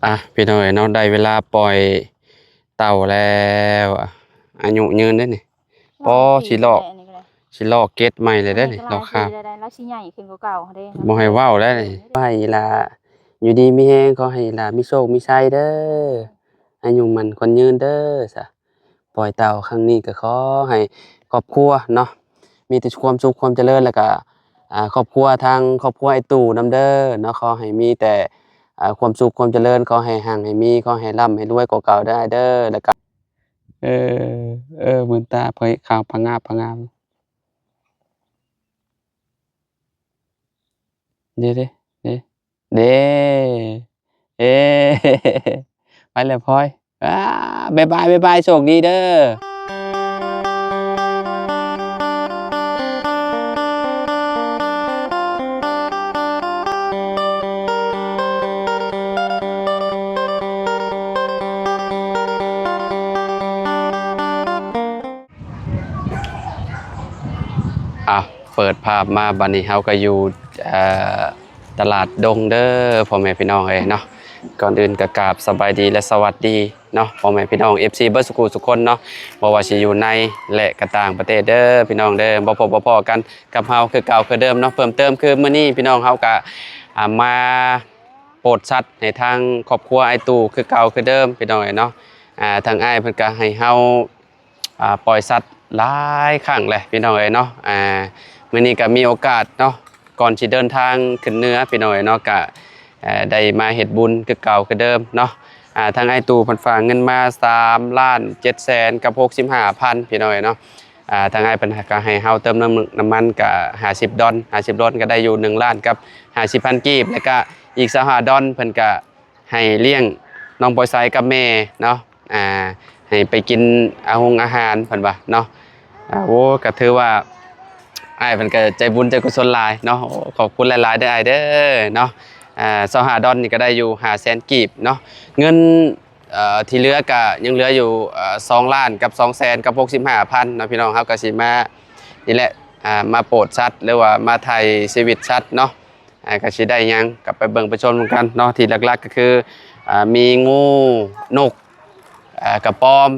ອ່ະ ພີ່ນ້ອງເອີຍເນາະ ໄດ້ເວລາປ່ອຍເຕົ່າແລ້ວ ອາຍຸຍືນເດ້ນີ້. ອໍ ຊິລອກ ຊິລອກເກັດໃໝ່ເລີຍເດ້ນີ້ ລອກຄາບ. ລາວຊິໃຫຍ່ຂຶ້ນກວ່າເກົ່າເດ້. ບໍ່ໃຫ້ເວົ້າແລ້ວນີ້. ຂໍໃຫ້ອີ່ຫຼ້າຢູ່ດີມີແຮງ, ຂໍໃຫ້ອີ່ຫຼ້າມີໂຊກມີໄຊເດີ້, ອາຍຸໝັ້ນຂວັນຍືນເດີ້ຊະ. ປ່ອຍເຕົ່າຄັ້ງນີ້ກໍຂໍໃຫ້ຄອບຄົວເນາະ ມີແຕ່ຄວາມສຸກຄວາມຈະເລີນ ແລ້ວກໍ ອ່າ ຄອບຄົວ ທາງຄອບຄົວອ້າຍຕູ້ນຳເດີ້ເນາະ, ຂໍໃຫ້ມີແຕ່ ອ່າ ຄວາມສຸກຄວາມຈະເລີນ, ຂໍໃຫ້ຮັ່ງໃຫ້ມີ, ຂໍໃຫ້ລ່ຳໃຫ້ລວຍກວ່າເກົ່າເດີ້ອ້າຍເດີ້. ແລ້ວກໍ ເອີ ເອີ ໝື່ນຕາເຜີຍຂາວຜະງາບຜະງາບ ເດ້ ເດ້ ເດ້ ເດ້ ເອ ໄປແລ້ວພອຍ. ອາ ບາຍບາຍ ບາຍບາຍ ໂຊກດີເດີ້. ອ່ະ ເປີດພາບມາ ບາດນີ້ເຮົາກໍຢູ່ ເອີ ຕະຫຼາດດົງເດີ້ ພໍ່ແມ່ພີ່ນ້ອງເອີຍເນາະ. ກ່ອນອື່ນກໍກາບສະບາຍດີ ແລະ ສະຫວັດດີເນາະ ພໍ່ແມ່ພີ່ນ້ອງ ເອັຟຊີ ເບິດສູ່ຜູ້ສູ່ຄົນເນາະ, ບໍ່ວ່າຊິຢູ່ໃນ ແລະ ກໍຕ່າງປະເທດເດີ້ ພີ່ນ້ອງເດີ້. ບໍ່ພົບບໍ່ພໍ້ກັນກັບເຮົາຄືເກົ່າຄືເດີມເນາະ. ເພີ່ມເຕີມຄືມື້ນີ້ ພີ່ນ້ອງ ເຮົາກໍ ອ່າ ມາໂປດສັດໃຫ້ທາງຄອບຄົວອ້າຍຕູ້ຄືເກົ່າຄືເດີມ ພີ່ນ້ອງເອີຍເນາະ. ອ່າ ທາງອ້າຍເພິ່ນກໍໃຫ້ເຮົາ ອ່າ ປ່ອຍສັດຫຼາຍຄັ້ງແຫຼະ ພີ່ນ້ອງເອີຍເນາະ. ອ່າ ມື້ນີ້ກໍມີໂອກາດເນາະ ກ່ອນຊິເດີນທາງຂຶ້ນເໜືອ ພີ່ນ້ອງເອີຍເນາະ, ກໍ ເອີ ໄດ້ມາເຮັດບຸນຄືເກົ່າຄືເດີມເນາະ. ອ່າ ທາງອ້າຍຕູ້ເພິ່ນຝາກເງິນມາ ສາມລ້ານເຈັດແສນກັບຫົກສິບຫ້າພັນ ພີ່ນ້ອງເອີຍເນາະ. ອ່າ ທາງອ້າຍເພິ່ນກໍໃຫ້ເຮົາເຕີມນ້ຳ ນ້ຳມັນກໍຫ້າສິບດອນ, ຫ້າສິບດອນກໍໄດ້ຢູ່ໜຶ່ງລ້ານກັບຫ້າສິບພັນກີບ, ແລ້ວກໍອີກຊາວຫ້າດອນເພິ່ນກໍ ໃຫ້ລ້ຽງນ້ອງປອຍໄຊກັບແມ່ເນາະ, ອ່າ ໃຫ້ໄປກິນອາຫົງອາຫານເພິ່ນວ່າເນາະ. ອ່າ ໂອ້ ກໍຖືວ່າອ້າຍເພິ່ນກໍໃຈບຸນໃຈກຸສົນຫຼາຍເນາະ. ໂອ້ ຂອບຄຸນຫຼາຍໆເດີ້ອ້າຍເດີ້ເນາະ. ອ່າ ຊາວຫ້າດອນນີ້ກໍໄດ້ຢູ່ຫ້າແສນກີບເນາະ. ເງິນ ເອີ ທີ່ເຫຼືອກໍຍັງເຫຼືອຢູ່ ເອີ ສອງລ້ານກັບສອງແສນກັບຫົກສິບຫ້າພັນເນາະ ພີ່ນ້ອງ. ເຮົາກໍຊິມານີ້ແຫຼະ ອ່າ ມາໂປດສັດ ຫຼືວ່າມາໄຖ່ຊີວິດສັດເນາະ. ອ່າ ກໍຊິໄດ້ຫຍັງ ກໍໄປເບິ່ງໄປຊົມນຳກັນເນາະ. ທີ່ຫຼັກໆກໍຄື ອ່າ ມີງູ, ນົກ, ອ່າ ກະປອມ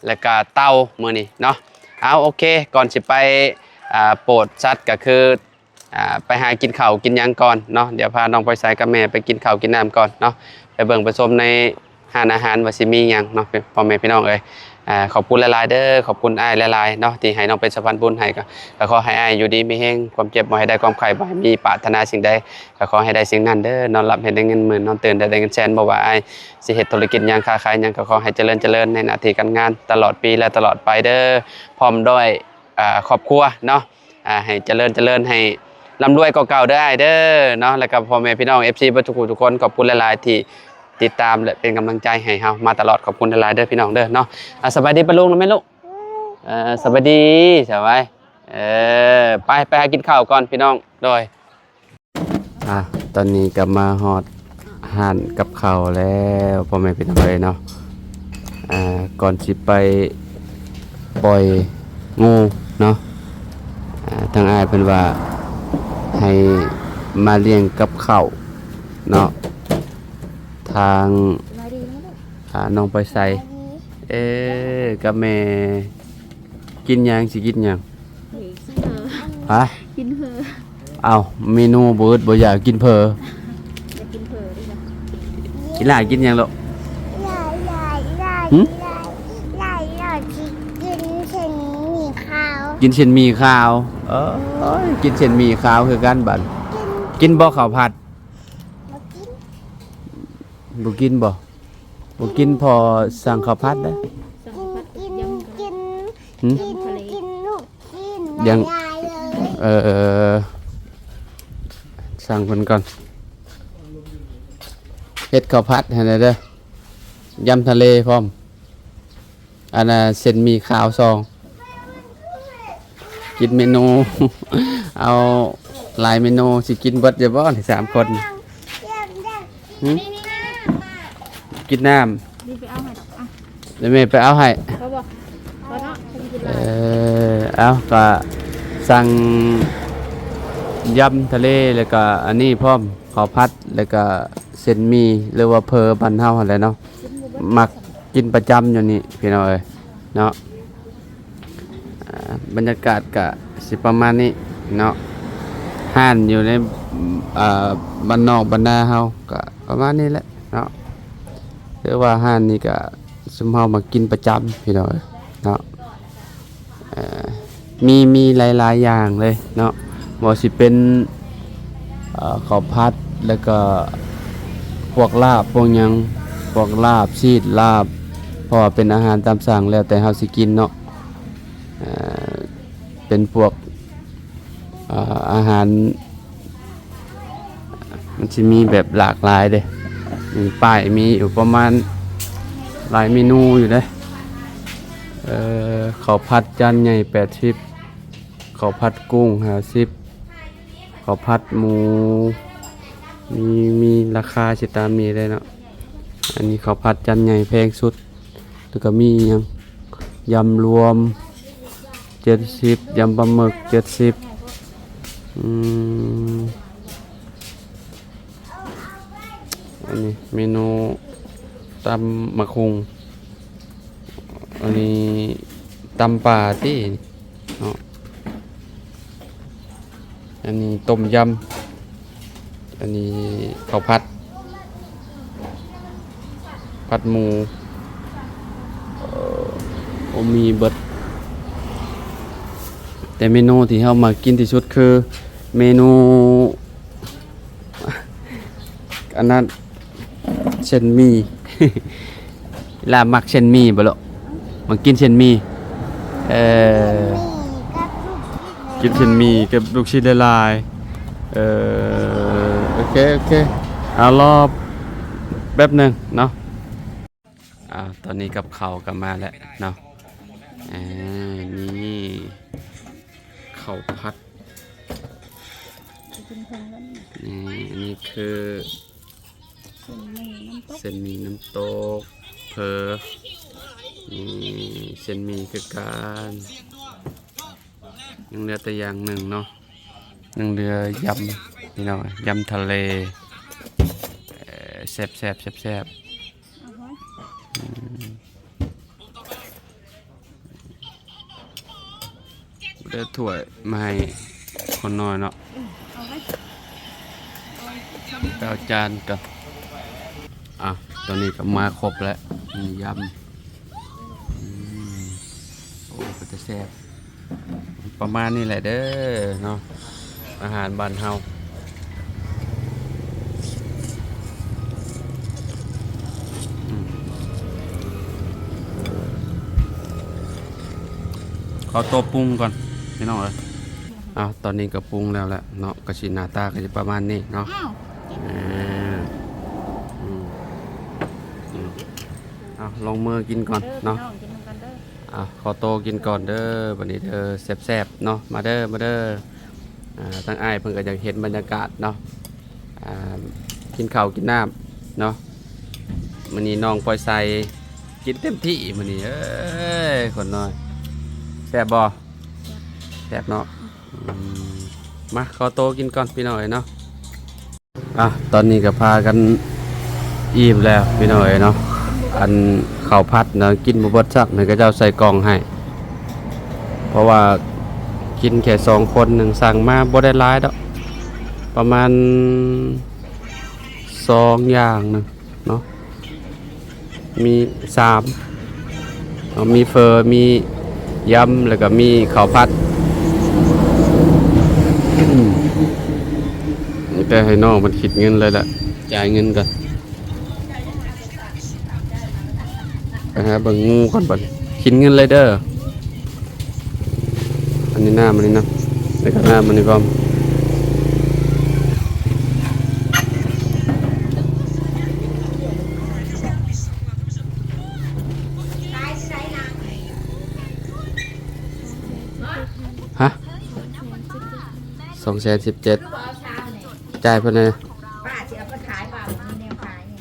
ແລ້ວກະເຕົ່າ ມື້ນີ້ເນາະ. ເອົາ ໂອເຄ ກ່ອນຊິໄປ ອ່າ ໂປດສັດ ກໍຄື ອ່າ ໄປຫາກິນເຂົ້າກິນຫຍັງກ່ອນເນາະ. ດຽວພານ້ອງປອຍໄຊກັບແມ່ໄປກິນເຂົ້າກິນນ້ຳກ່ອນເນາະ, ໄປເບິ່ງໄປຊົມໃນ ຮ້ານອາຫານວ່າຊິມີຫຍັງເນາະ ພໍ່ແມ່ພີ່ນ້ອງເອີຍ. ອ່າ ຂອບຄຸນຫຼາຍໆເດີ້ ຂອບຄຸນອ້າຍຫຼາຍໆເນາະ ທີ່ໃຫ້ນ້ອງເປັນສະພານບຸນໃຫ້. ກໍ ກໍຂໍໃຫ້ອ້າຍຢູ່ດີມີແຮງ ຄວາມເຈັບບໍ່ໃຫ້ໄດ້ ຄວາມໄຂ້ບໍ່ໃຫ້ມີ, ປາດຖະໜາສິ່ງໃດກໍຂໍໃຫ້ໄດ້ສິ່ງນັ້ນເດີ້. ນອນຫຼັບໃຫ້ໄດ້ເງິນໝື່ນ ນອນຕື່ນໃຫ້ໄດ້ເງິນແສນ. ບໍ່ວ່າອ້າຍຊິເຮັດທຸລະກິດຫຍັງ ຄ້າຂາຍຫຍັງ ກໍຂໍໃຫ້ຈະເລີນຈະເລີນໃນໜ້າທີ່ການງານຕະຫຼອດປີ ແລະ ຕະຫຼອດໄປເດີ້ ພ້ອມດ້ວຍ ອ່າ ຄອບຄົວເນາະ. ອ່າ ໃຫ້ຈະເລີນຈະເລີນ ໃຫ້ລ່ຳລວຍກວ່າເກົ່າເດີ້ອ້າຍເດີ້ເນາະ. ແລ້ວກໍພໍ່ແມ່ພີ່ນ້ອງ ເອັຟຊີ ເບິດທຸກຜູ້ທຸກຄົນ ຂອບຄຸນຫຼາຍໆທີ່ຕິດຕາມ ແລະ ເປັນກຳລັງໃຈໃຫ້ເຮົາມາຕະຫຼອດ. ຂອບຄຸນຫຼາຍໆເດີ້ ພີ່ນ້ອງເດີ້ເນາະ. ອ່າ ສະບາຍດີປ້າລຸງນຳແມ່ລູກ. ເອີ ສະບາຍດີ ສະບາຍ. ເອີ ໄປ ໄປຫາກິນເຂົ້າກ່ອນພີ່ນ້ອງ. ໂດຍ. ອ່າ ຕອນນີ້ກໍມາຮອດຮ້ານກັບເຂົ້າແລ້ວ ພໍ່ແມ່ພີ່ນ້ອງເອີຍເນາະ. ອ່າ ກ່ອນຊິໄປປ່ອຍງູເນາະ ອ່າ ທາງອ້າຍເພິ່ນວ່າໃຫ້ມາລ້ຽງກັບເຂົ້າເນາະ ທາງ ສະບາຍດີເນາະລູກ. ອ່າ ນ້ອງປອຍໄຊ. ສະບາຍດີ. ເອີ ກັບແມ່ ກິນຫຍັງ ຊິກິນຫຍັງ? ເອີ ກິນເຝີ. ຮະ? ກິນເຝີ. ເອົ້າ ເມນູບໍ່ອຶດບໍ່ຢາກ ກິນເຝີ. ຢາກກິນເຝີເດ້. ອີ່ຫຼ້າກິນຫຍັງລູກ? ຫຼ້າ ຫຼ້າ ຫຼ້າ ຫຶ? ຫຼ້າ ຫຼ້າ ຫຼ້າຊິກິນເສັ້ນໝີ່ຂາວ. ກິນເສັ້ນໝີ່ຂາວ. ເອີຍ ກິນເສັ້ນໝີ່ຂາວຄືກັນບັດ. ກິນ ກິນບໍ່ເຂົ້າຜັດ? ບໍ່ກິນ. ບໍ່ກິນບໍ່? ບໍ່ກິນ ພໍ່ສັ່ງເຂົ້າຜັດເດີ້. ສັ່ງເຂົ້າຜັດ ກິນ ກິນ ຫຶ? ກິນ ກິນລູກ ກິນ ຢຳ ຫຼາຍໆເລີຍ. ເອີ ເອີ ສັ່ງເພິ່ນກ່ອນ ເຮັດເຂົ້າຜັດໃຫ້ແດ່ເດີ້ ຢຳທະເລພ້ອມ. ອັນນ່າ ເສັ້ນໝີ່ຂາວສອງ ກິນເມນູ ເອົາຫຼາຍເມນູ ຊິກິນເບິດຢູ່ບໍ່ນີ້ ສາມຄົນ? ຫຶ? ກິນນ້ຳ ນີ້ໄປເອົາໃຫ້ດອກ. ອ່ະ ດຽວແມ່ໄປເອົາໃຫ້. ພໍບໍ່? ພໍເນາະ. ເອີ ເອົາ ກໍສັ່ງຢຳທະເລ ແລ້ວກໍອັນນີ້ພ້ອມ ເຂົ້າຜັດ ແລ້ວກໍ ເສັ້ນໝີ່ ຫຼືວ່າເຝີບ້ານເຮົາຫັ້ນແຫຼະເນາະ ມັກກິນປະຈຳຢູ່ນີ້ພີ່ນ້ອງເອີຍເນາະ. ອ່າ ບັນຍາກາດກະຊິປະມານນີ້ເນາະ ຮ້ານຢູ່ໃນ ອ່າ ບ້ານນອກບ້ານນາເຮົາກະປະມານນີ້ແຫຼະເນາະ. ຄືວ່າຮ້ານນີ້ກະຊຸມເຮົາມາກິນປະຈຳພີ່ນ້ອງເອີຍເນາະ. ເອີ ມີ ມີຫຼາຍໆຢ່າງເລີຍເນາະ ບໍ່ວ່າຊິເປັນ ເອີ ເຂົ້າຜັດ ແລ້ວກໍພວກລາບ ພວກຫຍັງ ພວກລາບ ຊີ້ນລາບ ເພາະວ່າເປັນອາຫານຕາມສັ່ງ ແລ້ວແຕ່ເຮົາຊິກິນເນາະ. ເອີ ເປັນພວກ ເອີ ອາຫານ ມັນຊິມີແບບຫຼາກຫຼາຍເດ້ ມີປ້າຍ ມີຢູ່ປະມານຫຼາຍເມນູຢູ່ເດ້. ເອີ ເຂົ້າຜັດຈານໃຫຍ່ແປດສິບ ເຂົ້າຜັດກຸ້ງຫ້າສິບ ເຂົ້າຜັດໝູ ມີ ມີລາຄາຊິຕາມນີ້ເລີຍເນາະ. ອັນນີ້ເຂົ້າຜັດຈານໃຫຍ່ແພງສຸດ ແລ້ວກໍມີຫຍັງ ຍຳລວມເຈັດສິບ ຍຳປາໝຶກເຈັດສິບ. ອືມ ອັນນີ້ເມນູຕຳໝາກຫຸ່ງ ອັນນີ້ຕຳປາຕິເນາະ. ອັນນີ້ຕົ້ມຍຳ ອັນນີ້ເຂົ້າຜັດ ຜັດໝູ ເອີ ໂອ ມີເບິດ. ແຕ່ເມນູທີ່ເຮົາມັກກິນທີ່ສຸດຄືເມນູ ອັນນັ້ນ ເສັ້ນໝີ່. ລາວມັກເສັ້ນໝີ່ບໍ່ລູກ? ມັກກິນເສັ້ນໝີ່. ເອີ ກິນເສັ້ນໝີ່ກັບລູກຊິ້ນຫຼາຍໆ. ເອີ ໂອເຄ ໂອເຄ ເອົາ ລໍແປັບໜຶ່ງເນາະ. ອ່າ ຕອນນີ້ກັບເຂົ້າກໍມາແລ້ວເນາະ. ເອີ ນີ້ເຂົ້າຜັດ ນີ້ ອັນນີ້ຄື ເສັ້ນໝີ່ນ້ຳຕົກ ເສັ້ນໝີ່ນ້ຳຕົກ ເຝີ ນີ້ເສັ້ນໝີ່ຄືກັນ. ຍັງເຫຼືອແຕ່ຢ່າງໜຶ່ງເນາະ ຍັງເຫຼືອຍຳ ພີ່ນ້ອງ ຍຳທະເລ. ເອີ ແຊບໆ ແຊບໆ. ອືມ ເດີຖ້ວຍມາໃຫ້ຄົນນ້ອຍເນາະ. ເອົາໄວ້ ໄປເອົາຈານກ່ອນ. ອ່ະ ຕອນນີ້ກໍມາຄົບແລ້ວ ມີຍຳ. ອືມ ໂອ້ ເປັນຕາແຊບ. ປະມານນີ້ແຫຼະເດີເນາະ ອາຫານບ້ານເຮົາ. ອືມ ຂໍຕົວປຸງກ່ອນພີ່ນ້ອງເອີຍ. ອ້າວ ຕອນນີ້ກໍປຸງແລ້ວແຫຼະເນາະ ກໍຊິໜ້າຕາກໍຊິປະມານນີ້ເນາະ. ອ້າວ ເອີ ອືມ ອືມ ເອົາ ລົງມືກິນກ່ອນເນາະ. ອ່າ ຂໍໂຕກິນກ່ອນເດີ ບັດນີ້ເດີ ແຊບໆເນາະ. ມາເດີ ມາເດີ. ອ່າ ທາງອ້າຍເພິ່ນກໍຢາກເຫັນບັນຍາກາດເນາະ ອ່າ ກິນເຂົ້າກິນນ້ຳເນາະ. ມື້ນີ້ນ້ອງປອຍໃສກິນເຕັມທີ່ມື້ນີ້ ເອີຍ ຄົນນ້ອຍ. ແຊບບໍ່? ແຊບເນາະ. ອືມ ມາ ຂໍໂຕກິນກ່ອນພີ່ນ້ອງເອີຍເນາະ. ອ່ະ ຕອນນີ້ກໍພາກັນອີ່ມແລ້ວພີ່ນ້ອງເອີຍເນາະ. ອັນເຂົ້າຜັດນະ ກິນບໍ່ເບິດຊ້ຳ ໃຫ້ເຂົາເຈົ້າໃສ່ກ່ອງໃຫ້ ເພາະວ່າກິນແຄ່ສອງຄົນໜຶ່ງ ສັ່ງມາບໍ່ໄດ້ຫຼາຍດອກ ປະມານສອງຢ່າງໜຶ່ງເນາະ. ມີສາມເນາະ ມີເຝີ ມີຍຳ ແລ້ວກໍມີເຂົ້າຜັດ. ອືມ ມີແຕ່ໃຫ້ນ້ອງເພິ່ນຄິດເງິນເລີຍແຫຼະ ຈ່າຍເງິນກ່ອນ. ໄປຫາເບິ່ງງູກ່ອນບັດນີ້ ຄິດເງິນເລີຍເດີ. ອັນນີ້ນ້ຳ ອັນນີ້ນະ ແລ້ວກໍນ້ຳອັນນີ້ພ້ອມ. ຮະ? ສອງແສນສິບເຈັດ ຈ່າຍເພິ່ນແດ່. ປ້າຊິເອົາໄປຂາຍ ປ້າບໍ່ມີແນວຂາຍນີ້.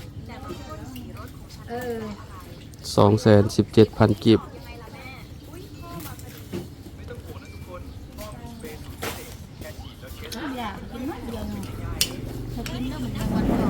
ເອີ ສອງແສນສິບເຈັດພັນກີບ. ຢາກກິນໜ້ອຍດຽວໜຶ່ງ ຖ້າກິນແລ້ວມັນຍັງວັນເກົ່າ.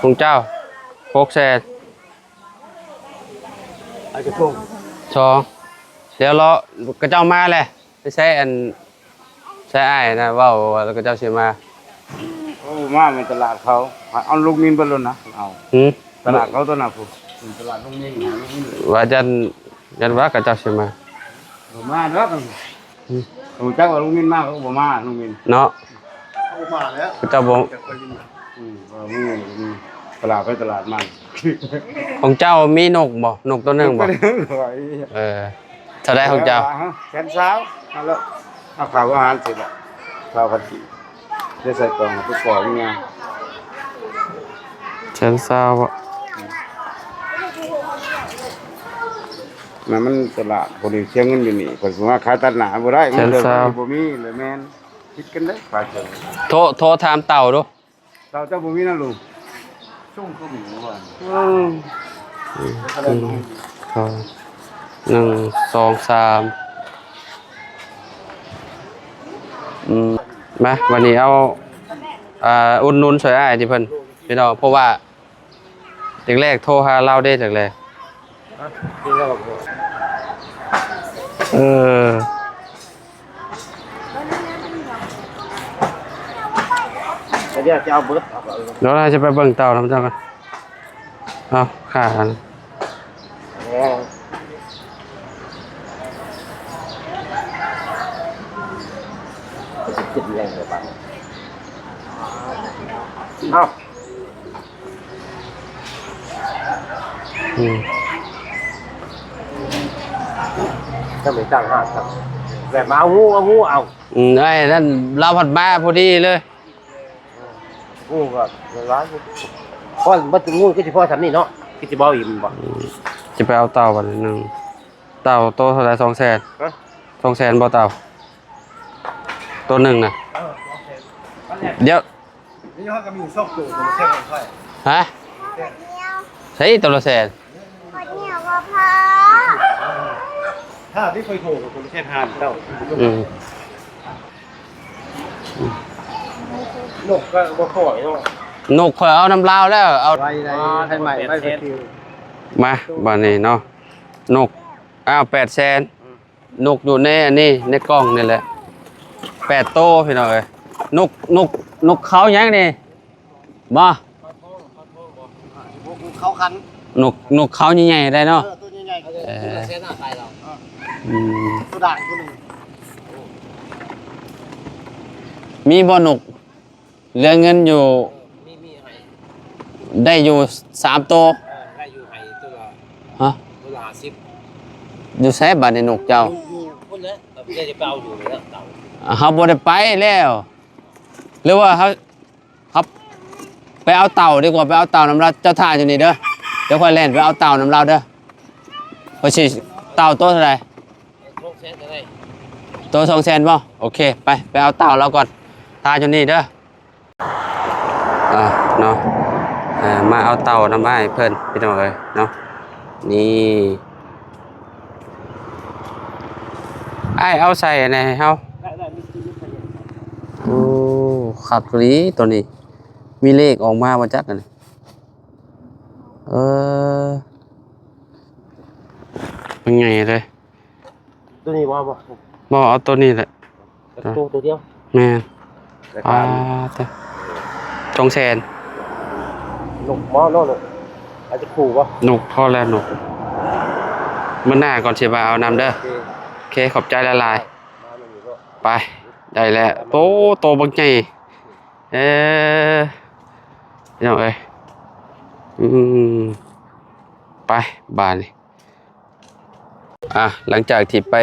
ຂອງເຈົ້າ ຫົກແສນ ອາດຈະໂກງ ສອງ ດຽວລໍ ຂະເຈົ້າມາແຫຼະ ໄປໃຊ້ອັນ ໃຊ້ອ້າຍນະ ເວົ້າວ່າຂະເຈົ້າຊິມາ. ໂອ້ ມາແມ່ນຕະຫຼາດເຂົາ ເອົາລູກມິນເບິດໂລດນະ ເອົາ ຫືມ ຕະຫຼາດເຂົາຕົວນະ ພຸ້ນ ຕະຫຼາດລຸງມິນ ຫາລຸງມິນ ວ່າຢ້ານ ຢ້ານວ່າຂະເຈົ້າຊິມາ ບໍ່ມາດອກ ຫືມ ຮູ້ຈັກວ່າລຸງມິນມາ ເຂົາກໍບໍ່ມາ ລຸງມິນເນາະ ເຂົາບໍ່ມາແລ້ວ ຂະເຈົ້າບໍ່ ອືມ ເອີ ມີ ມີຕະຫຼາດໄປຕະຫຼາດມາ. ຂອງເຈົ້າມີນົກບໍ່? ນົກຕົວໜຶ່ງບໍ່? ເອີ ເທົ່າໃດຂອງເຈົ້າ? ແສນຊາວ ເອົາລະ ເອົາຄ່າອາຫານຊິລະ ຊາວພັນກີບ ໄດ້ໃສ່ກ່ອງໄປປອຍມັນງາມ ແສນຊາວ ນັ້ນມັນຕະຫຼາດ ບໍ່ໄດ້ເສຍເງິນຢູ່ນີ້ ເພິ່ນຊິມາຂາຍຕັດໜ້າບໍ່ໄດ້ ແສນຊາວ ບໍ່ມີເລີຍ ແມ່ນ ຜິດກັນເດ້ ຂາຍເຖິງ ໂທ ໂທຖາມເຕົ່າດູ. ເຕົ່າເຈົ້າບໍ່ມີນະລຸງ ຊຸ່ມຄືໝູວ່າ ອືມ ໜຶ່ງ ສອງ ສາມ ອືມ ມາ ວັນນີ້ເອົາ ອ່າ ອຸດໜູນຊ່ວຍອ້າຍຕິເພິ່ນ ພີ່ນ້ອງ ເພາະວ່າແລກໆໂທຫາລາວເດ້ ແລກໆ ເອີ. ດຽວຈະເອົາເບິດ ດຽວເຮົາຈະໄປເບິ່ງເຕົ່ານຳເຈົ້າກັນ ເອົາ ຂ້າ ເອົາ ອືມ ຈະໄປຕັ້ງຮ້ານ ແບບມາເອົາງູ ເອົາງູເອົາ ອືມ ໄອ້ນັ້ນລາວພັດມາພໍດີເລີຍ ງູກໍຫຼາຍ ພໍບັດງູຄືຊິພໍສ່ຳນີ້ເນາະ ຄືຊິບໍ່ອີກແມ່ນບໍ່ ອືມ ຈະໄປເອົາເຕົ່າບັດໜຶ່ງ ເຕົ່າໂຕເທົ່າໃດ ສອງແສນ ຮະ ສອງແສນບໍ່ເຕົ່າ ໂຕໜຶ່ງນະ ເອີ ສອງແສນ ດຽວ ນີ້ເຮົາກໍມີສອງໂຕ ໂຕລະແສນ ຮະ ໃສໂຕລະແສນ ຖ້າທີ່ຂ້ອຍໂທ ໂຕລະແສນຫ້າເຕົ່າ ອືມ ນົກກໍບໍ່ພໍເນາະ ນົກຂ້ອຍເອົານຳລາວແລ້ວ ເອົາ ໄວ້ໄດ້ ໃຫ້ໃໝ່ໄວ້ ມາ ບາດນີ້ເນາະ ນົກ ອ້າວ ແປດແສນ ນົກຢູ່ໃນອັນນີ້ ໃນກ່ອງນີ້ແຫຼະ ແປດໂຕພີ່ນ້ອງເອີຍ ນົກ ນົກ ນົກເຂົາຫຍັງນີ້ ບໍ່ ເຂົາຄັນ ນົກ ນົກເຂົາໃຫຍ່ໆໄດ໋ເນາະ ເອີ ໂຕໃຫຍ່ໆ ເອີ ອືມ ໂຕດ່າງໂຕໜຶ່ງ ມີບໍ່ນົກ ເຫຼືອເງິນຢູ່ ເອີ ມີ ມີໃຫ້ ໄດ້ຢູ່ສາມໂຕ ເອີ ໄດ້ຢູ່ໃຫ້ໂຕລະ ຮະ ໂຕລະຫ້າສິບ ຢູ່ໃສບາດນີ້ນົກເຈົ້າ ຢູ່ພຸ້ນແຫຼະ ເຮົາບໍ່ໄດ້ໄປແລ້ວ ຫຼືວ່າເຮົາ ເຮົາໄປເອົາເຕົ່າດີກວ່າ ໄປເອົາເຕົ່ານຳລາວ ເຈົ້າຖ້າຢູ່ນີ້ເດີ ດຽວຂ້ອຍແລ່ນໄປເອົາເຕົ່ານຳລາວເດີ ຂ້ອຍຊິເຕົ່າໂຕເທົ່າໃດ ສອງແສນກໍໄດ້ ໂຕສອງແສນບໍ່ ໂອເຄ ໄປ ໄປເອົາເຕົ່າລາວກ່ອນ ຖ້າຢູ່ນີ້ເດີ. ອ່າ ເນາະ ອ່າ ມາເອົາເຕົ່ານຳອ້າຍເພິ່ນ ພີ່ນ້ອງເອີຍເນາະ ນີ້ ອ້າຍເອົາໃສ່ອັນນີ້ໃຫ້ເຮົາ ໄດ້ໆ ມີ ມີ ໂອ້ ຄັກອີ່ຫຼີໂຕນີ້ ມີເລກອອກມາບໍ່ຈັກອັນນີ້ ເອີ ມັນໃຫຍ່ເລີຍ ໂຕນີ້ບໍ່ ບໍ່ ບໍ່ ເອົາໂຕນີ້ແຫຼະ ໂຕ ໂຕດຽວ ແມ່ນ ລາຄາ ອ່າ ໂຕ ສອງແສນ ນົກບໍ່ເນາະ ນົກ ອາດຈະຄູ່ບໍ່ ນົກ ພໍແລ້ວນົກ ມື້ໜ້າກ່ອນຊິມາເອົານຳເດີ ໂອເຄ ໂອເຄ ຂອບໃຈຫຼາຍໆ ມານຳຢູ່ເນາະ ໄປ ໄດ້ແລ້ວ ໂຕ ໂຕບັກໃຫຍ່ ເອີ ພີ່ນ້ອງເອີຍ ອືມ ໄປ ບາດນີ້ ອ່າ ຫຼັງຈາກທີ່ໄປ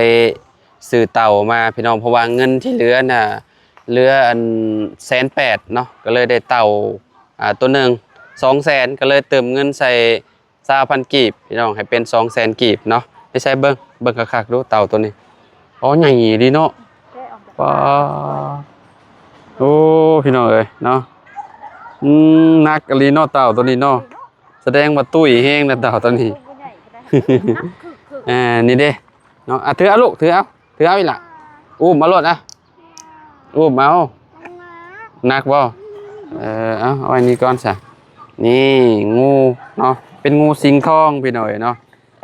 ຊື້ເຕົ່າມາພີ່ນ້ອງ ເພາະວ່າເງິນທີ່ເຫຼືອນະ ເຫຼືອອັນແສນແປດເນາະ ກໍເລີຍໄດ້ເຕົ່າ ອ່າ ໂຕໜຶ່ງ ສອງແສນ ກໍເລີຍເຕີມເງິນໃສ່ຊາວພັນກີບພີ່ນ້ອງ ໃຫ້ເປັນສອງແສນກີບເນາະ ໄປໃສ່ເບິ່ງ ເບິ່ງຄັກໆດູເຕົ່າໂຕນີ້ ອໍ ໃຫຍ່ດີເນາະ ປາ ໂອ້ ພີ່ນ້ອງເອີຍເນາະ ອືມ ໜັກອີ່ຫຼີເນາະເຕົ່າໂຕນີ້ເນາະ ສະແດງວ່າຕຸ້ຍແຮງນະເຕົ່າໂຕນີ້ ອ່າ ນີ້ເດ້ເນາະ ອ່ະ ຖືເອົາລູກ ຖືເອົາ ຖືເອົາອີ່ຫຼ້າ ອຸ້ມເອົາໂລດ ອ່ະ ອຸ້ມເອົາ ໜັກບໍ່ ເອີ ເອົາ ເອົາໄວ້ນີ້ກ່ອນຊະ ນີ້ ງູເນາະ ເປັນງູສິງທອງພີ່ນ້ອງເອີຍເນາະ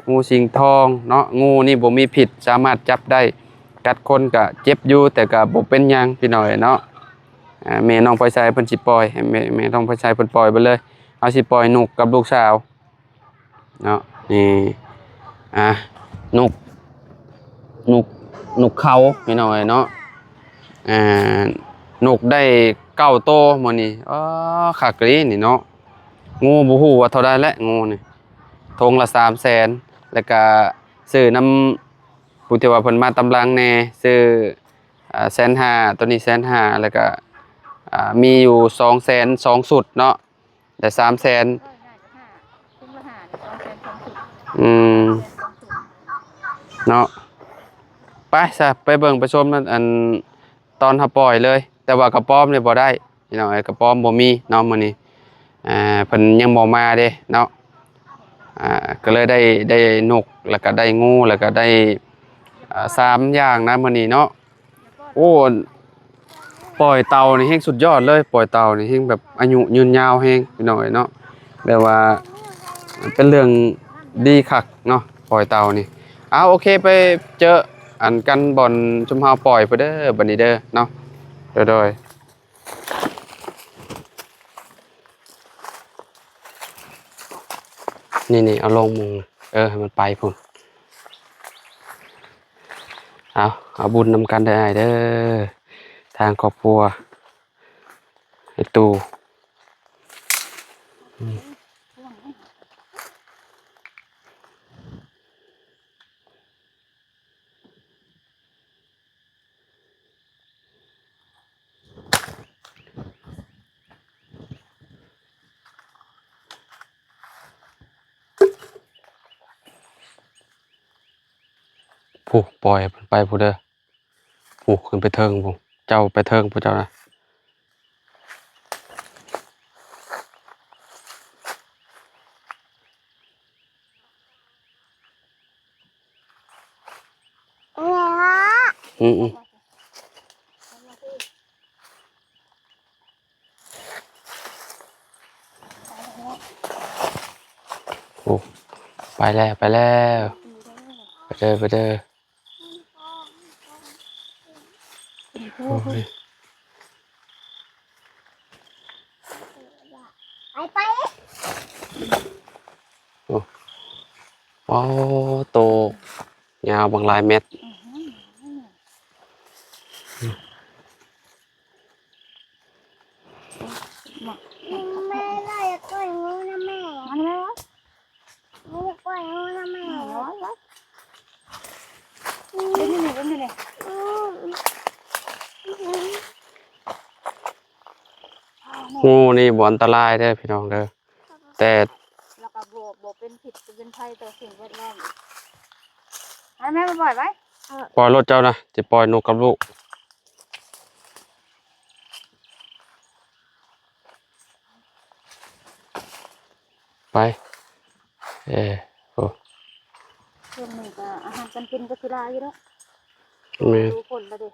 ງູສິງທອງເນາະ. ງູນີ້ບໍ່ມີພິດ ສາມາດຈັບໄດ້ ກັດຄົນກະເຈັບຢູ່ ແຕ່ກະບໍ່ເປັນຫຍັງພີ່ນ້ອງເອີຍເນາະ. ອ່າ ແມ່ນ້ອງພອຍໄຊເພິ່ນຊິປ່ອຍ ໃຫ້ແມ່ ແມ່ນ້ອງພອຍໄຊເພິ່ນປ່ອຍໄປເລີຍ. ເຮົາຊິປ່ອຍນົກກັບລູກສາວເນາະ. ນີ້ ອ່າ ນົກ ນົກ ນົກເຂົາພີ່ນ້ອງເອີຍເນາະ. ອ່າ ນົກໄດ້ເກົ້າໂຕມື້ນີ້. ອໍ ຄັກອີ່ຫຼີນີ້ເນາະ. ງູບໍ່ຮູ້ວ່າເທົ່າໃດແຫຼະ ງູນີ້ ຖົງລະສາມແສນ ແລ້ວກະຊື້ນຳຜູ້ທີ່ວ່າເພິ່ນມາຕາມຫຼັງແດ່ ຊື້ ອ່າ ແສນຫ້າ ໂຕນີ້ແສນຫ້າ ແລ້ວກະ ອ່າ ມີຢູ່ສອງແສນສອງຊຸດເນາະ ແລະ ສາມແສນ ອືມ ເນາະ. ໄປຊະ ໄປເບິ່ງໄປຊົມ ອັນ ຕອນເຮົາປ່ອຍເລີຍ. ແຕ່ວ່າກະປອມນີ້ບໍ່ໄດ້ພີ່ນ້ອງເອີຍ ກະປອມບໍ່ມີເນາະມື້ນີ້. ອ່າ ເພິ່ນຍັງບໍ່ມາເດ້ເນາະ. ອ່າ ກະເລີຍໄດ້ ໄດ້ນົກ ແລ້ວກະໄດ້ງູ ແລ້ວກະໄດ້ ອ່າ ສາມຢ່າງນະມື້ນີ້ເນາະ. ໂອ້ ປ່ອຍເຕົ່ານີ້ແຮງສຸດຍອດເລີຍ ປ່ອຍເຕົ່ານີ້ແຮງແບບອາຍຸຍືນຍາວແຮງພີ່ນ້ອງເອີຍເນາະ. ແບບວ່າເປັນເລື່ອງດີຄັກເນາະ ປ່ອຍເຕົ່ານີ້. ເອົາ ໂອເຄ ໄປເຈີອັນກັນບ່ອນຊຸມເຮົາປ່ອຍພຸ້ນເດີ ບັດນີ້ເດີເນາະ. ໂດຍ ໂດຍ. ນີ້ໆ ເອົາລົງມຸງ ເອີ ໃຫ້ມັນໄປພຸ້ນ. ເອົາ ເອົາບຸນນຳກັນເດີອ້າຍເດີ ທາງຄອບຄົວ ໄອ້ຕູ້. ຜູ້ ປ່ອຍເພິ່ນໄປຜູ້ເດີ ຜູ້ ຂຶ້ນໄປເທິງຜູ້ ເຈົ້າໄປເທິງຜູ້ເຈົ້ານະ. ອືມ ອືມ ໂອ້ ໄປແລ້ວ ໄປແລ້ວ ໄປເດີ ໄປເດີ. ໂອ້ຍ ໄປ ໄປ ໂອ້ ໂອ້ ໂຕຍາວບັກຫຼາຍແມັດ. ແມ່ ແມ່ ແມ່ ມາແມ່ ມາແມ່ ມາແມ່ ມາແມ່ ມາແມ່ ມາແມ່. ງູນີ້ບໍ່ອັນຕະລາຍເດີພີ່ນ້ອງເດີ ແຕ່ ແລ້ວກໍບໍ່ ບໍ່ເປັນພິດ ເປັນໄພຕໍ່ສິ່ງແວດລ້ອມ. ໃຫ້ແມ່ມາປ່ອຍໄວ້ ປ່ອຍໂລດເຈົ້ານະ ຊິປ່ອຍນົກກັບລູກ. ໄປ ເອີ ໂອ້ ຊ່ວງນີ້ກໍອາຫານການກິນກໍຊິຫຼາຍຢູ່ດອກ ແມ່ນ ດູຄົນລະເດ້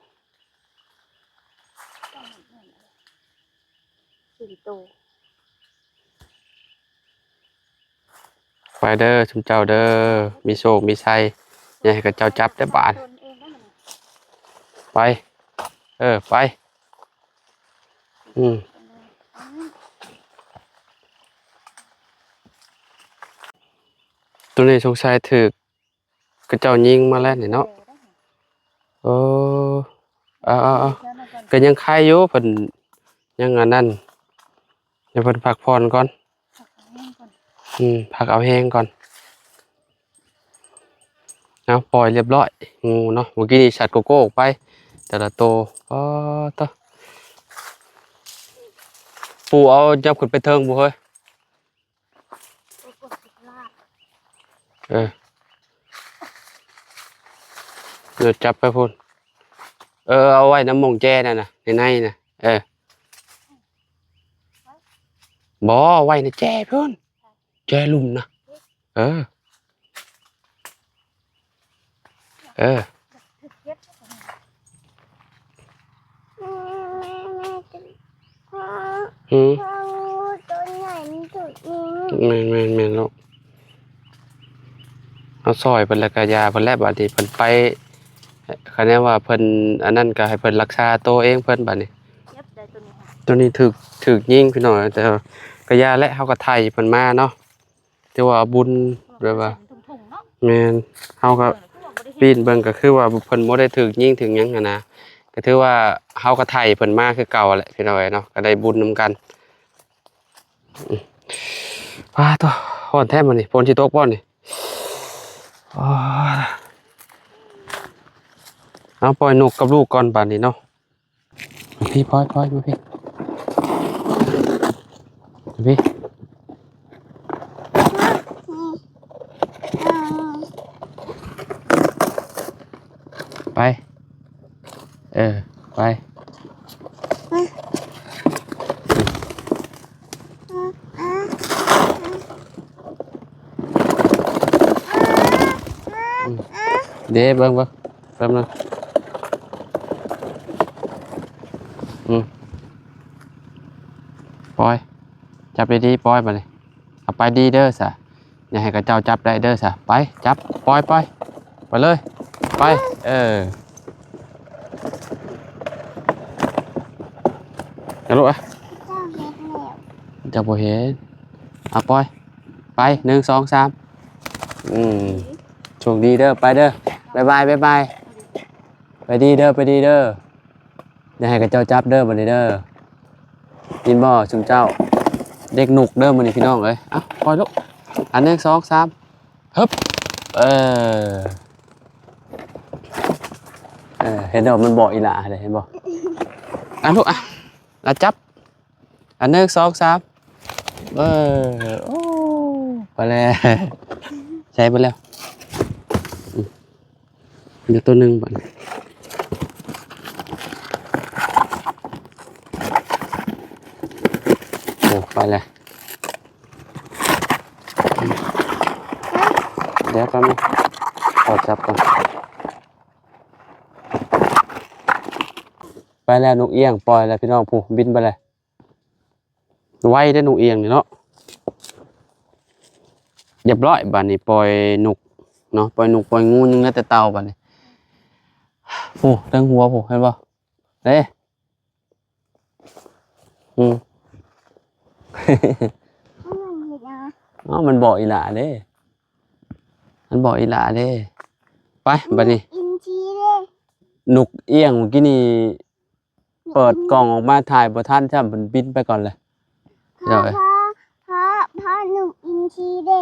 ສີ່ໂຕ. ໄປເດີຊຸມເຈົ້າເດີ ມີໂຊກມີໄຊ ຢ່າໃຫ້ເຂົາເຈົ້າຈັບເດີບາດ. ໄປ ເອີ ໄປ ອືມ ໂຕນີ້ສົງໄສຖືກ ເຂົາເຈົ້າຍິງມາແລ້ວນີ້ເນາະ. ເອີ ເອົາໆໆ ກໍຍັງໄຄຢູ່ ເພິ່ນຍັງອັນນັ້ນ ໃຫ້ເພິ່ນພັກຜ່ອນກ່ອນ ອືມ ພັກເອົາແຮງກ່ອນ. ເອົາ ປ່ອຍລຽບຮ້ອຍ ງູເນາະ. ມື້ກີ້ນີ້ສັດໂກໂກ້ອອກໄປ ແຕ່ລະໂຕ ປາດໂທ້ ປູເອົາ ຍັບຂຶ້ນໄປເທິງພຸ້ນເຮີ້ຍ. ເອີ ເດີ ຈັບໄປພຸ້ນ ເອີ ເອົາໄວ້ນຳໝ່ອງແຈນັ້ນນະ ໃນໃນນະ ເອີ ບໍ່ ໄວ້ໃນແຈພຸ້ນ ແຈລຸ່ມນະ ເອີ ເອີ ແມ່ ແມ່ ແມ່ ຫືມ ໂຕໃຫຍ່ມັນ ແມ່ນໆໆ ລູກ ເຮົາຊ່ອຍເພິ່ນແລ້ວກໍຢ່າເພິ່ນແຫຼະ ບາດນີ້ເພິ່ນໄປ ຄັນແນວວ່າເພິ່ນອັນນັ້ນກໍໃຫ້ເພິ່ນລັກສາໂຕເອງເພິ່ນ ບາດນີ້. ເຈັບໄດ໋ໂຕນີ້ ໂຕນີ້ຖືກ ຖືກຍິງພີ່ນ້ອງ ແຕ່ກໍຢ່າແຫຼະ ເຮົາກໍໄຖ່ເພິ່ນມາເນາະ. ຖືວ່າບຸນແບບວ່າ ແມ່ນ ເຮົາກໍປີ້ນເບິ່ງກໍຄືວ່າເພິ່ນບໍ່ໄດ້ຖືກຍິງຖືກຫຍັງຫັ້ນນະ ກໍຖືວ່າເຮົາກໍໄຖ່ເພິ່ນມາຄືເກົ່າແຫຼະພີ່ນ້ອງເອີຍເນາະ ກໍໄດ້ບຸນນຳກັນ. ອືມ ປາໂທ້ ຮ້ອນແທ້ມື້ນີ້ ຝົນຊິຕົກບໍ່ນີ້? ໂອ້ຍ ເອົາ ປ່ອຍນົກກັບລູກກ່ອນບາດນີ້ເນາະ. ມາພີ້ ປອຍ ປອຍ ມາພີ້ ມາພີ້ ໄປ ເອີ ໄປ. ເດ້ ເບິ່ງ ເບິ່ງ ແປັບໜຶ່ງ ອືມ ປອຍ ຈັບດີໆ ປອຍ ບາດນີ້ ເອົາໄປດີເດີສະ ຢ່າໃຫ້ເຂົາເຈົ້າຈັບໄດ້ເດີສະ ໄປ ຈັບ ປອຍ ໄປ ໄປເລີຍ ໄປ ເອີ ຢ່າລຸກ ເຈົ້າເຮັດແລ້ວ ເຈົ້າບໍ່ເຫັນ ເອົາ ປອຍ ໄປ ໜຶ່ງ ສອງ ສາມ ອືມ ໂຊກດີເດີ ໄປເດີ ບາຍບາຍ ບາຍບາຍ ໄປດີເດີ ໄປດີເດີ ຢ່າໃຫ້ເຂົາເຈົ້າຈັບເດີ ບາດນີ້ເດີ ຍິນບໍ່ຊຸມເຈົ້າ ເດັກນຸກເດີມື້ນີ້ພີ່ນ້ອງເອີຍ ເອົາ ປ່ອຍລູກ ອັນ ໜຶ່ງ ສອງ ສາມ ຮຶບ ເອີ ເອີ ເຫັນບໍ່ ມັນບອກອີ່ຫຼ້າເດ້ ເຫັນບໍ່ ອ່ະລູກ ອ່ະ ອ່ະ ຈັບ ອັນ ໜຶ່ງ ສອງ ສາມ ເອີ ໂອ້ ໄປແລ້ວ ໃຊ້ໄປແລ້ວ ອືມ ເຫຼືອໂຕໜຶ່ງບາດນີ້ ໂອ້ ໄປແລ້ວ ດຽວແປັບໜຶ່ງ ຂໍຈັບກ່ອນ ໄປແລ້ວ ນົກອຽງປ່ອຍແລ້ວພີ່ນ້ອງ ຜູ້ ບິນໄປແລ້ວ. ໄວເດ້ນົກອຽງນີ້ເນາະ ຮຽບຮ້ອຍ ບາດນີ້ປ່ອຍນົກເນາະ ປ່ອຍນົກປ່ອຍງູ ຍັງເຫຼືອແຕ່ເຕົ່າບາດນີ້ ໂອ້ ເທິງຫົວພຸ້ນ ເຫັນບໍ່ ເດ້ ອືມ ມັນເຮັດຫຍັງ ເອົ້າ ມັນບອກອີ່ຫຼ້າເດ້ ມັນບອກອີ່ຫຼ້າເດ້ ໄປ ບາດນີ້ ອິນຊີເດ້ ນົກອຽງເມື່ອກີ້ນີ້ ເປີດກ່ອງອອກມາຖ່າຍບໍ່ທັນຊ້ຳ ມັນບິນໄປກ່ອນເລີຍ ພີ່ນ້ອງເອີຍ ພໍ່ ພໍ່ ພໍ່ ນົກອິນຊີເດ້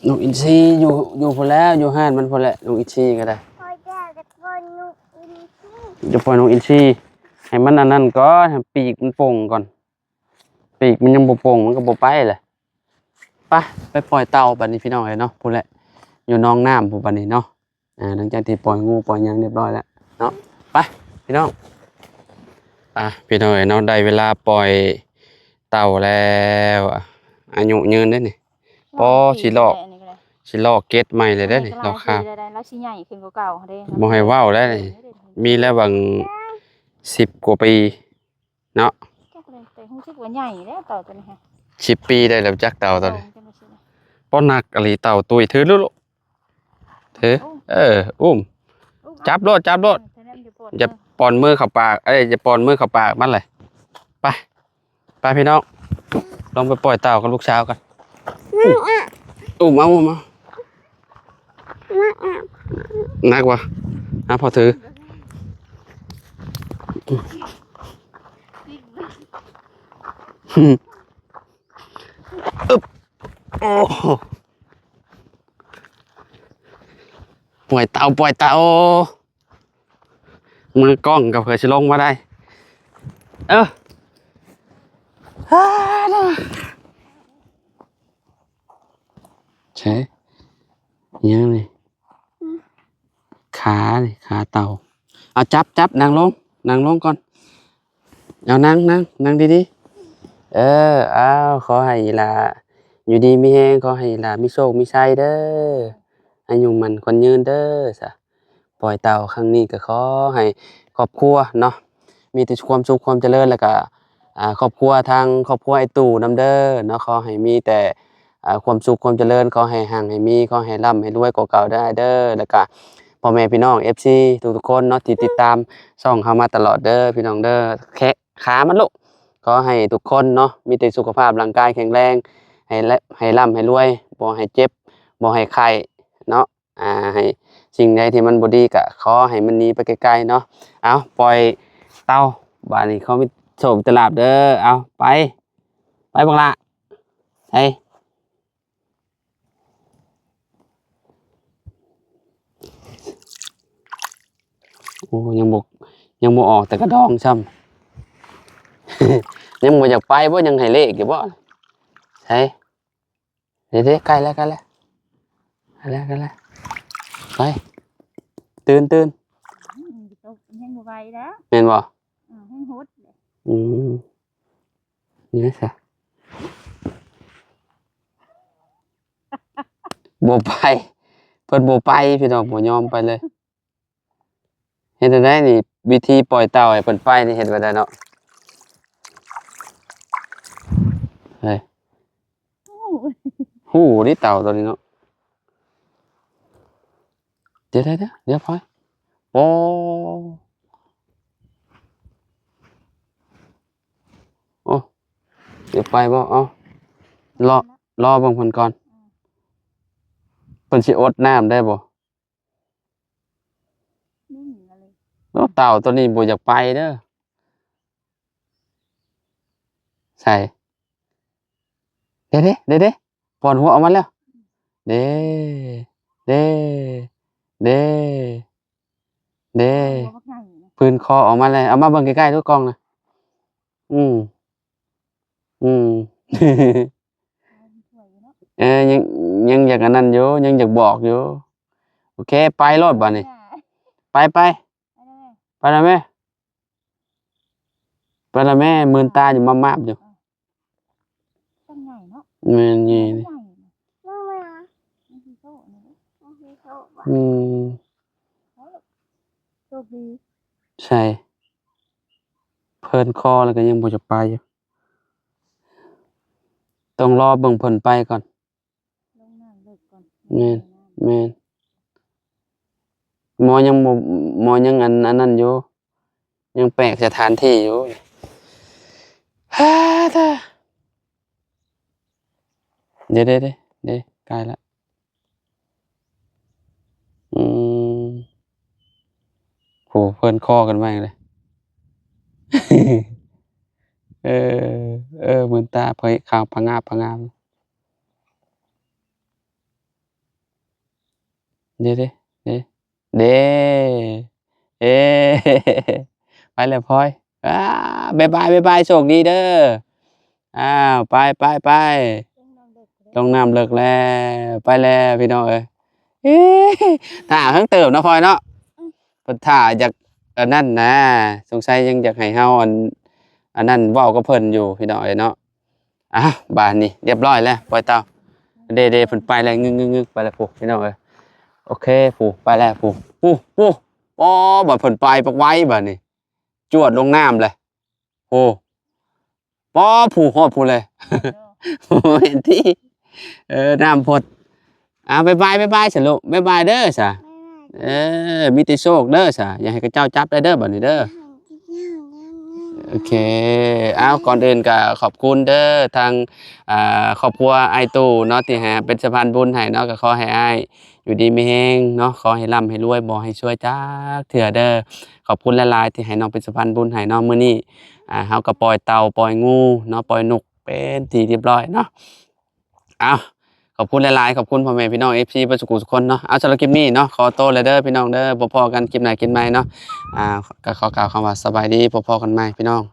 ນົກອິນຊີຢູ່ ຢູ່ພຸ້ນແຫຼະ ຢູ່ຮ້ານມັນພຸ້ນແຫຼະ ນົກອິນຊີກໍໄດ້ ພໍ່ ຢ່າໄດ້ປ່ອຍນົກອິນຊີ ຢ່າປ່ອຍນົກອິນຊີ ໃຫ້ມັນອັນນັ້ນກ່ອນ ໃຫ້ປີກມັນໂປ່ງກ່ອນ ປີກມັນຍັງບໍ່ໂປ່ງ ມັນກໍບໍ່ໄປແຫຼະ ໄປ ໄປປ່ອຍເຕົ່າບາດນີ້ພີ່ນ້ອງເອີຍເນາະ ພຸ້ນແຫຼະ ຢູ່ໜອງນ້ຳພຸ້ນບາດນີ້ເນາະ. ອ່າ ຫຼັງຈາກທີ່ປ່ອຍງູປ່ອຍຫຍັງຮຽບຮ້ອຍແລ້ວເນາະ ໄປພີ່ນ້ອງ ອ່າ ພີ່ນ້ອງເອີຍເນາະ ໄດ້ເວລາປ່ອຍເຕົ່າແລ້ວ ອາຍຸຍືນເດ້ນີ້ ອໍ ຊິລອກ ຊິລອກເກັດໃໝ່ເລີຍເດ້ນີ້ ລອກຄາບ ລາວຊິໃຫຍ່ຂຶ້ນກວ່າເກົ່າເດ້ ບໍ່ໃຫ້ເວົ້າໄດ້ນີ້ ມີແລ້ວຫວ່າງສິບກວ່າປີ ເນາະ ຈັກແລ້ວ ແຕ່ຮູ້ສຶກວ່າໃຫຍ່ແລ້ວເຕົ່າໂຕນີ້ຮະ ສິບປີໄດ້ແລ້ວຈັກເຕົ່າໂຕນີ້ ໂອ້ ຈັກວ່າຊິນະ ປ້ອນໜັກອີ່ຫຼີເຕົ່າຕຸ້ຍ ຖືລູກ ຖື ໂອ້ ເອີ ອຸ້ມ ອຸ້ມ ຈັບໂລດ ຈັບໂລດ ເອີ ແຕ່ນັ້ນຢູ່ປອດ ຢ່າ ມື ປ້ອນມືເຂົ້າປາກ ເອີຍ ຢ່າປ້ອນມືເຂົ້າປາກມັນເລີຍ ໄປ ໄປພີ່ນ້ອງ ລອງໄປປ່ອຍເຕົ່າກັບລູກສາວກັນ ອຸ້ມເອົາ ອຸ້ມເອົາ ໜັກວະ ອ່ະ ພໍ່ຖື ອຶບ ໂອ້ ປ່ອຍເຕົ່າ ປ່ອຍເຕົ່າ ມືກ້ອງກໍເພື່ອຊິລົງມາໄດ້ ເອີ ໃຊ່ ຫຍັງນີ້ ອືມ ຂານີ້ ຂາເຕົ່າ ເອົາ ຈັບ ຈັບ ນັ່ງລົງ ນັ່ງລົງກ່ອນ ເອົາ ນັ່ງ ນັ່ງ ນັ່ງດີໆ ເອີ ເອົາ ຂໍໃຫ້ອີ່ຫຼ້າຢູ່ດີມີແຮງ ຂໍໃຫ້ອີ່ຫຼ້າມີໂຊກມີໄຊເດີ ອາຍຸໝັ້ນຂວັນຍືນເດີ ສາ ປ່ອຍເຕົ່າຄັ້ງນີ້ກໍຂໍໃຫ້ຄອບຄົວເນາະ ມີແຕ່ຄວາມສຸກຄວາມຈະເລີນ ແລ້ວກໍ ອ່າ ຄອບຄົວ ທາງຄອບຄົວອ້າຍຕູ້ນຳເດີເນາະ. ຂໍໃຫ້ມີແຕ່ ອ່າ ຄວາມສຸກຄວາມຈະເລີນ, ຂໍໃຫ້ຮັ່ງໃຫ້ມີ, ຂໍໃຫ້ລ່ຳໃຫ້ລວຍກວ່າເກົ່າເດີອ້າຍເດີ. ແລ້ວກະພໍ່ແມ່ພີ່ນ້ອງເອັຟຊີທຸກໆຄົນເນາະ ທີ່ຕິດຕາມຊ່ອງເຮົາມາຕະຫຼອດເດີພີ່ນ້ອງເດີ. ແຄ ຂາມັນລູກ ຂໍໃຫ້ທຸກຄົນເນາະ ມີແຕ່ສຸຂະພາບຮ່າງກາຍແຂງແຮງ, ໃຫ້ລະ ໃຫ້ລ່ຳໃຫ້ລວຍ, ບໍ່ໃຫ້ເຈັບ ບໍ່ໃຫ້ໄຂ້ເນາະ. ອ່າ ໃຫ້ສິ່ງໃດທີ່ມັນບໍ່ດີກະຂໍໃຫ້ມັນໜີໄປໄກໆເນາະ. ເອົາ ປ່ອຍເຕົ່າ ບາດນີ້ຂໍມີໂຊກແຕ່ລາບເດີ. ເອົາ ໄປ ໄປບັກຫຼ້າ ໄປ. ໂອ້ ຍັງບໍ່ ຍັງບໍ່ອອກແຕ່ກະດອງຊ້ຳ ຍັງບໍ່ຢາກໄປບໍ່? ຍັງໃຫ້ເລກຢູ່ບໍ່? ໃສ ເດ້ໆ ໃກ້ແລ້ວ ໃກ້ແລ້ວ ໃກ້ແລ້ວ ໃກ້ແລ້ວ ໄປ ຕື່ນ ຕື່ນ ອືມ ຕົກແຮງບໍ່ໄຫວແລ້ວ ແມ່ນບໍ່? ອືມ ແຮງຫົດເດ້ ອືມ ນີ້ຊະ ບໍ່ໄປ ເພິ່ນບໍ່ໄປ ພີ່ນ້ອງ ບໍ່ຍອມໄປເລີຍ. ເຮັດແນວໃດນີ້? ວິທີປ່ອຍເຕົ່າໃຫ້ເພິ່ນໄປນີ້ເຮັດແບບໃດເນາະ? ເຮີ້ຍ ຮູ້ ຮູ້ເດ້ເຕົ່າໂຕນີ້ເນາະ. ດຽວ ດຽວ ດຽວ ດຽວ ພອຍ ໂອ້ ໂອ້ ດຽວໄປບໍ່? ເອົາ ລໍ ລໍເບິ່ງເພິ່ນກ່ອນ ເພິ່ນຊິອົດນ້ຳໄດ້ບໍ່? ນີ້ລະເລີຍ ໂອ້ ເຕົ່າໂຕນີ້ບໍ່ຢາກໄປເດີ. ໃສ ເດ້ ເດ້ ເດ້ ເດ້ ປ່ອນຫົວອອກມາແລ້ວ ເດ້ ເດ້ ເດ້ ເດ້ ເອີ ຫົວບັກໃຫຍ່ນະ ຟື້ນຄໍອອກມາແລ້ວ. ເອົາມາເບິ່ງໃກ້ໆດູ ກ້ອງນະ ອືມ ອືມ ເອີ ຍັງ ຍັງຢາກອັນນັ້ນຢູ່ ຍັງຢາກບອກຢູ່. ໂອເຄ ໄປໂລດບາດນີ້ ໄປ ໄປ ໄປແລ້ວແມ່ ໄປແລ້ວແມ່ ມືນຕາຢູ່ມາບໆຢູ່ ເອີ ຕັ້ງໃຫຍ່ເນາະ ແມ່ນ ໃຫຍ່ ໃຫຍ່ ອືມ ໂຊກດີ ໃສ ເພິ່ນຂໍແລ້ວກໍຍັງບໍ່ຈະໄປຢູ່ ຕ້ອງລໍເບິ່ງເພິ່ນໄປກ່ອນ. ລົງນ້ຳເລິກກ່ອນ ແມ່ນ ແມ່ນ ໝໍຍັງບໍ່ ໝໍຍັງອັນ ອັນນັ້ນຢູ່ ຍັງແປກສະຖານທີ່ຢູ່. ຮາ ເດີ ເດ ເດ ເດ ເດ ໃກ້ລະ. ອືມ ໂຫ ເພິ່ນຄໍກັນມາອີກແລ້ວ. ເອີ ເອີ ມືນຕາພະ ຂາວພະງາບພະງາບ. ເດ ເດ ເດ ເດ ເອ ໄປແລ້ວພອຍ. ອ້າ ບາຍບາຍ ບາຍບາຍ ໂຊກດີເດີ. ອ້າວ ໄປ ໄປ ໄປ ລົງນ້ຳເລິກແລ້ວ ໄປແລ້ວພີ່ນ້ອງເອີຍ. ເອີ ຖ້າເຫິງເຕີບເນາະພອຍເນາະ. ອືມ ເພິ່ນຖ້າຢາກອັນນັ້ນນະ ສົງໄສຍັງຢາກໃຫ້ເຮົາອັນ ອັນນັ້ນເວົ້າກັບເພິ່ນຢູ່ພີ່ນ້ອງເອີຍເນາະ. ອ້າວ ບາດນີ້ຮຽບຮ້ອຍແລ້ວ ປ່ອຍເຕົ່າ. ເດ ເດ ເພິ່ນໄປແລ້ວ ງຶກໆໆ ໄປແລ້ວພຸ້ນພີ່ນ້ອງເອີຍ. ໂອເຄ ພຸ້ນ ໄປແລ້ວພຸ້ນ ພຸ້ນ ພຸ້ນ. ອໍ ບາດເພິ່ນໄປປັກໄວບາດນີ້ ຈວດລົງນ້ຳແລ້ວ. ໂອ້ ປໍ ຜູ້ຮອດຜູ້ແລະ ແມ່ນຕິ. ເອີ ນ້ຳພົດ. ອ້າວ ບາຍບາຍ ບາຍບາຍຊະລູກ ບາຍບາຍເດີຊະ. ເອີ ມີແຕ່ໂຊກເດີຊະ ຢ່າໃຫ້ເຂົາເຈົ້າຈັບໄດ້ເດີບາດນີ້ເດີ. ໂອເຄ ອ້າວ ກ່ອນອື່ນກໍຂອບຄຸນເດີ ທາງ ອ່າ ຄອບຄົວອ້າຍຕູ້ເນາະ ທີ່ໃຫ້ເປັນສະພານບຸນໃຫ້ເນາະ. ກໍຂໍໃຫ້ອ້າຍ ຢູ່ດີມີແຮງເນາະ ຂໍໃຫ້ລ່ຳໃຫ້ລວຍ ບໍ່ໃຫ້ຊວຍຈັກເທື່ອເດີ. ຂອບຄຸນຫຼາຍໆ ທີ່ໃຫ້ນ້ອງເປັນສະພານບຸນໃຫ້ເນາະ. ມື້ນີ້ ອ່າ ເຮົາກໍປ່ອຍເຕົ່າ ປ່ອຍງູເນາະ ປ່ອຍນົກເປັນທີ່ຮຽບຮ້ອຍເນາະ. ເອົາ ຂອບຄຸນຫຼາຍໆ ຂອບຄຸນພໍ່ແມ່ພີ່ນ້ອງ ເອັຟຊີ ເບິດສຸຂູສຸຄົນເນາະ. ເອົາ ສຳລັບຄລິບນີ້ເນາະ ຂໍໂຕແລ້ວເດີພີ່ນ້ອງເດີ ພົບພໍ້ກັນຄລິບໜ້າຄລິບໃໝ່ເນາະ. ອ່າ ກໍຂໍກ່າວຄຳວ່າສະບາຍດີ ພົບພໍ້ກັນໃໝ່ພີ່ນ້ອງ.